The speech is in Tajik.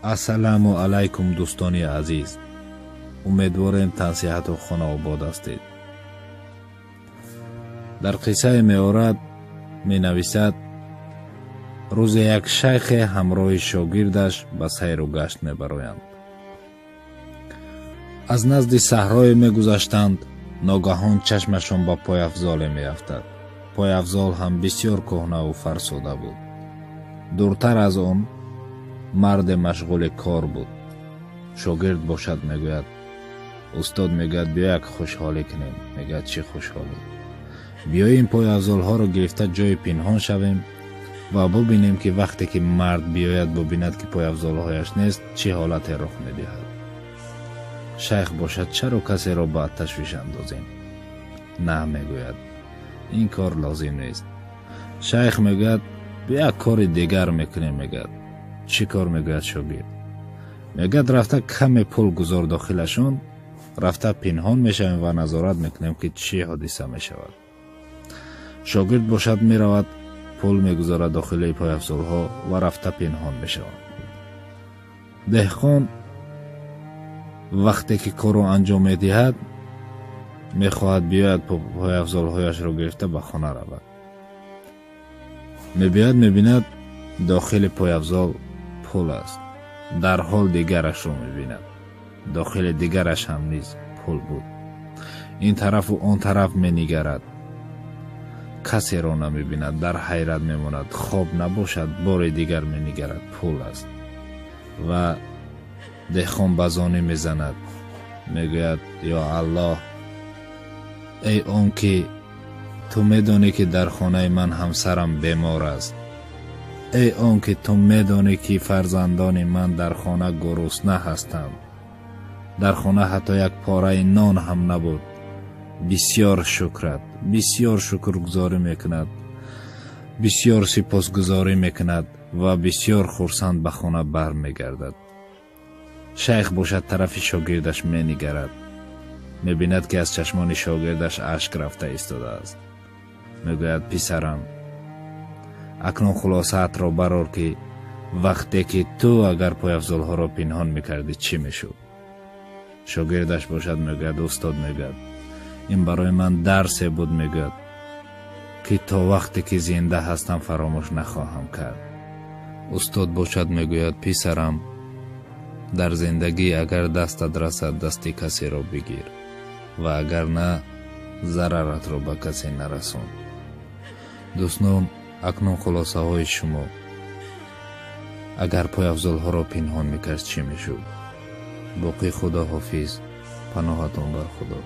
Ассалому алайкум, дӯстони азиз. Умедворем, тансиҳату хонаобод ҳастед. Дар қиссае меорад, менависад: рӯзе як шайхе ҳамроҳи шогирдаш ба сайру гашт мебароянд. Аз назди саҳрое мегузаштанд. Ногаҳон чашмашон ба пойафзоле меафтад. Пойафзол ҳам бисёр кӯҳнаву фарсуда буд. Дуртар аз он марде машғули кор буд. Шогирд бошад мегӯяд: «Устод», мегӯяд, «биё, як хушҳолӣ кунем». Мегӯяд: «Чӣ хушҳолӣ?» «Биё, ин пойафзолҳоро гирифта, ҷои пинҳон шавем ва бубинем, ки вақте ки мард биёяд, бубинад, ки пойафзолҳояш нест, чӣ ҳолате рух медиҳад». Шайх бошад: «Чаро касеро ба ташвиш андозем? На», мегӯяд, «ин кор лозим нест». Шайх мегӯяд: «Як кори дигар мекунем». Мегӯяд: «Чӣ кор?» мегӯяд шогирд. Мегӯяд: «Рафта каме пул гузор дохилашон, рафта пинҳон мешавем ва назорат мекунем, ки чӣ ҳодиса мешавад». Шогирд бошад меравад, пул мегузорад дохили пойафзолҳо ва рафта пинҳон мешавад. Деҳқон вақте ки корро анҷом медиҳад, мехоҳад биёяд, пойафзолҳояшро гирифта ба хона равад. Мебиёяд, мебинад, дохили пойафзол пул аст. Дарҳол дигарашро мебинад, дохили дигараш ҳам низ пул буд. Ин тарафу он тараф менигарад, касеро намебинад, дар ҳайрат мемонад. Хоб набошад? Бори дигар менигарад, пул аст. Ва деҳқон ба зонӣ мезанад, мегӯяд: «Ё Аллоҳ, эй он ки ту медонӣ, ки дар хонаи ман ҳамсарам бемор аст, эй он ки ту медонӣ, ки фарзандони ман дар хона гурусна ҳастанд, дар хона ҳатто як пораи нон ҳам набуд». Бисёр шукрат, бисёр шукргузорӣ мекунад, бисёр сипосгузорӣ мекунад ва бисёр хурсанд ба хона бармегардад. Шайх бошад тарафи шогирдаш менигарад, мебинад, ки аз чашмони шогирдаш ашк рафта истодааст. Мегӯяд: «Писарам, акнун хулосаатро барор, ки вақте ки ту агар пойафзолҳоро пинҳон мекардӣ, чӣ мешуд?» Шогирдаш бошад мегӯяд: «Устод», мегӯяд, «ин барои ман дарсе буд», мегӯяд, «ки то вақте ки зинда ҳастам, фаромӯш нахоҳам кард». Устод бошад мегӯяд: «Писарам, дар зиндагӣ агар дастат расад, дасти касеро бигир ва агар на, зараратро ба касе нарасон». Дӯстон, акнун хулосаҳои шумо: агар пойафзолҳоро пинҳон мекард, чӣ мешуд? Боқӣ худо ҳофиз, паноҳатон бар Худо.